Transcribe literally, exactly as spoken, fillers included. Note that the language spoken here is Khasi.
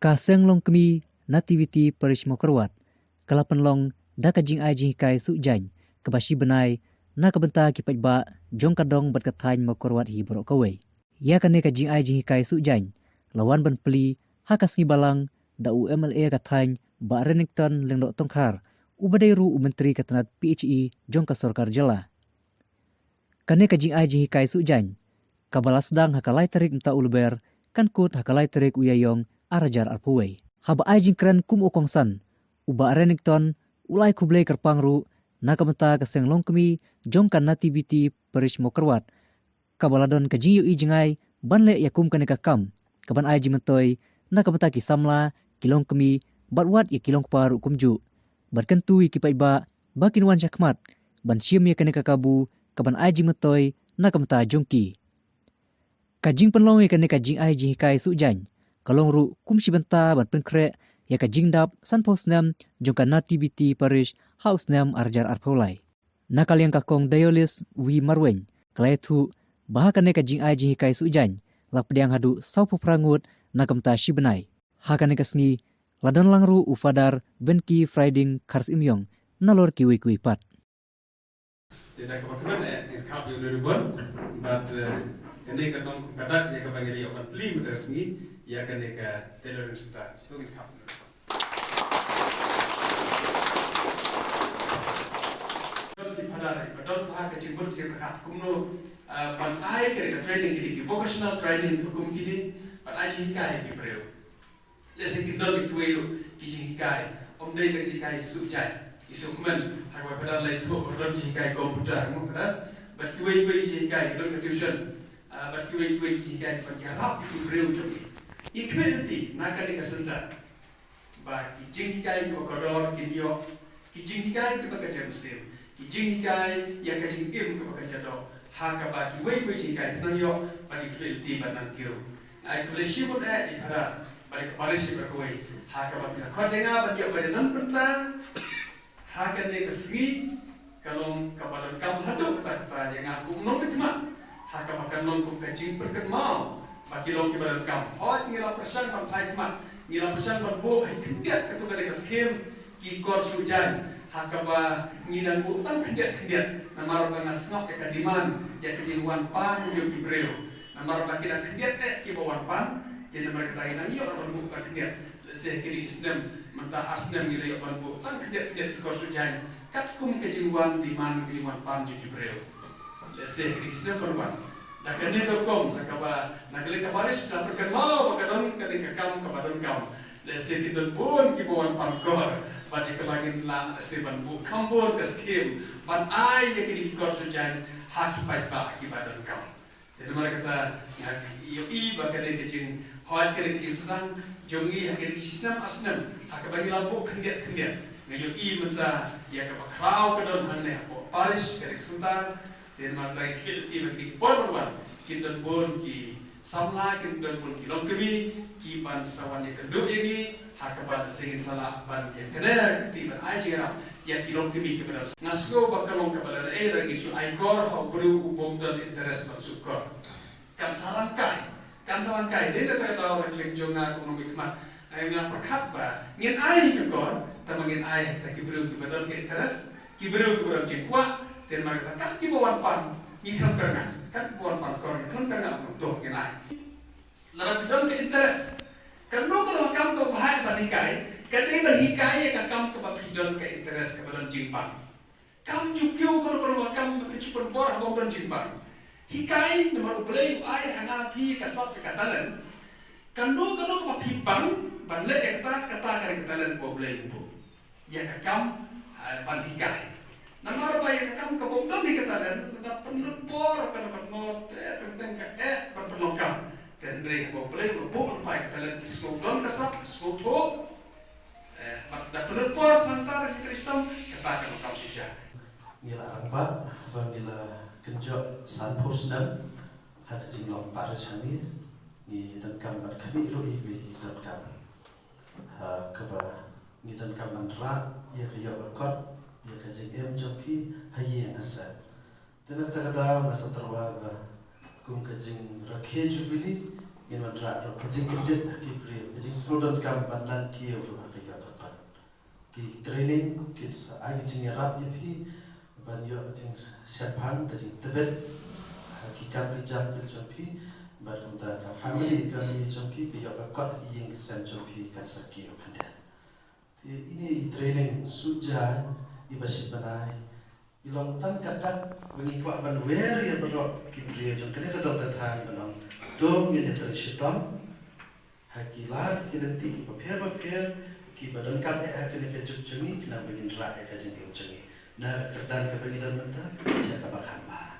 Ka Seng Longkmie Nativity Parish Mawkyrwat ka la pynlong da ka jingai jinghikai suh jaiñ kaba shi bnai na ka bynta ki paidbah jong ka dong bad ka thaiñ Mawkyrwat hi baroh kawei. Ïa kane ka jingai jinghikai suh jaiñ la wan ban plie ha ka sngi Balang da u M L A ka thaiñ Bah Renikton Lyngdoh Tongkhar, uba dei ruh u myntri ka tnat P H E jong ka sorkar jylla. Kane ka jingai jinghikai suh jaiñ kaba la sdang ha ka lai tarik mynta u Lber kan kut ha ka lai tarik u Ïaïong ar hajar arphew wei. Haba ai jingkren kum u kongsan, u Bah Renikton u la ai khublei kyrpang ruh na ka bynta ka Seng Longkmie jong ka Nativity Parish Mawkyrwat kaba la don ka jingïohi jngai ban leh ïa kum kane ka kam kaban ai jingmyntoi na ka bynta ki samla, ki longkmie bad wat ïa ki longkpa ruh kumjuh. Bad kyntu ïa ki paidbah ba kin wan shakhmat ban shim ïa kane ka kabu kaban ai jingmyntoi na ka bynta jong ki. Ka jingpynlong ïa kane ka jingai jinghikai suh jaiñ ka long ruh kum shi bynta ban pynkhreh ïa ka jingdap sanphew snem jong ka Nativity Parish ha u snem ar hajar arphew lai. Na ka liang ka Kong Diolis V Marwein ka la ïathuh ba ha kane ka jingai jinghikai suh jaiñ la pdiang haduh sawphew phra ngut na ka bynta shi bnai. Ha kane ka sngi la don lang ruh u Father Venki Frieding Kharsymiong nalor kiwei kiwei pat. Te da kaba kmen eh ngin khap ïa u Honorable bad, eh, kane ka long ka dak ïa kaba ngi la ïoh ban plie mynta ka sngi ïa kane ka tailoring centre. To ngin khap. Don ki phadar ba don ba ka jingmut jingpyrkhat kumno, eh, ban ai kane ka training kine ki vocational training ba kum kine ban ai jinghikai ïa ki briew. Lehse kin don kiwei ruh ki jinghikai, ym dei tang jinghikai suh jaiñ, ki suh kmen, ha kaba phadar la ïathuh ba don jinghikai computer mo phadar, bad kiwei kiwei ki jinghikai ki don ka tuition, ah, bad kiwei kiwei ki jinghikai kiban ïarap ïa ki briew jong ngi. Ngi khmih lynti na kane ka centre ba ki jinghikai kiba kordor kin ïoh ki jinghikai kiba kynja mynsiem, ki jinghikai ïa ka jingim kaba kynja doh, ha kaba kiwei kiwei jinghikai ki nang ïoh ban ïa khmih lynti ban nang kiew. Ai khublei shibun eh i Phadar bad ïa ka parish baroh kawei ha kaba phi la khot ïa nga ban ïoh ban ïa nang bynta ha kane ka sngi. Ka long kaba donkam haduh katta katta ïa nga kum u nongmihkhmat ha kaba kan long kum ka jingpyrkhat mo ba ki long kiba donkam. Hooid ngi la pyrshang ban phai khmat, ngi la pyrshang ban buh ha khyndiat katto katne ka skhim ki kor shu jaiñ ha kaba ngi dang buh tang khyndiat khyndiat namar ba nga sngap ïa ka demand ïa ka jingwan pan jong ki briew. Namar ba ki dang khyndiat eh kiba wan pan, te namar kata ngi dang ïoh ban buh tang khyndiat. Lehse kine ki snem mynta ar snem ngi la ïoh ban buh tang khyndiat khyndiat ki kor shu jaiñ katkum ka jingwan demand ka jingwan pan jong ki briew. Lehse kine ki snem ban wan da kane ka rukom da kaba na ka liang ka parish la pyrkhat mo ba ka don kane ka kam kaba donkam. Lehse kin don bun kiba wan pan kor bad ïa kaba ngin lah lehse ban buh kham bun ka skhim ban ai ïa kine ki kor shu jaiñ ha ki paidbah kiba donkam. Te namar kata nga ïohi ba kane ka jing, hooid kane ka jingsdang jong ngi ha kine ki snem ar snem ha kaba ngi la buh khyndiat khyndiat. Nga ïohi mynta ïa kaba khraw ka don hangne hapoh parish kane ka centre. Te namar kata ngi khmih lynti ba kine ki por ban wan kin don bun ki samla, kin don bun ki longkmie kiban sa wan ïakynduh ïa ngi ha kaba lehse ngin sa lah ban ïakynduh ïa ki ban ai jingïarap ïa ki longkmie kiba don. Nga sngew ba ka long kaba lehnoh eh lada ngin shu ai kor ha u briew u bym don interest ban shu kor. Kan sa rangkai, kan sa rangkai. Dei na kata ka daw na ka liang jong nga kum u nongmihkhmat, eh, nga pyrkhat ba ngin ai ka kor, tangba ngin ai ha kita ki briew kiba don ka interest, ki briew kiba don jingkwah. Te namar kata kat kiba wan pan ngi khlem kyrngah, kat kiba wan pan kor ngi khlem kyrngah, to ngin ai. Lada phi don ka interest, kano kano ka kam kaba bha ban hikai, ka dei ban hikai ïa ka kam kaba phi don ka interest, kaba don jingpang. Kam ju kiew kano kano ka kam ba phi shu pynbor ha bym don jingpang. Hikai namar U Blei u ai ha nga phi ka sap ïa ka talent. Kano kano kaba phi pang ban leh ïa kata, kata ka dei ka talent ba U Blei u buh ïa ka kam, ah, ban hikai. Namar ba ïa ka kam ka bym don hi ka talent, da pynlut por kano kano te teng teng ka eh ban pynlong kam. Te hynrei haba U Blei u la buh lypa ïa ka talent, phi sngew don ka sap, phi sngew thuh. Eh, bad da pynlut por sa nangta da ka jingshitom, kata ka long kam shisha. Ngi la rangbah ba ngi la kynjoh sanphew snem ha ka jinglong parish hangne. Ngi donkam ban khmih ruh ïa kiwei ki donkam. Ha kaba ngi donkam ban rah ïa ka ïoh ka kot, ïa ka jingim jong phi ha ïing ha sem. Te na kata ka daw nga sa tyrwa ba kum ka jingrakhe jubili Ngin wanrah ruh ka jingkyndit ha ki briew, ka jingsngewdonkam ban nang kiew ruh ha ka ïoh ka kot. Ki training kin sa ai ka jingïarap ïa phi ban ïoh ka jingshemphang, ka jingtbit ha ki kam ki jam ki jong phi, bad kumta ka family ka jong phi, ka ïoh ka kot ha ki ïing ki sem jong phi kan sa kiew khyndiat. Te ine i training suja iba shim bnai i long tang katta ba ngi kwah ban wer ïa baroh ki briew jong kane ka dong ka thaiñ ba long to ngin ïatrei shitom ha ki lad ki lynti kiba pher ba pher kiba donkam eh ha kane ka juk jong ngi, khnang ba ngin rah ïa ka jingim jong ngi na ka kyrdan kaba ngi don mynta sha kaba kham bha.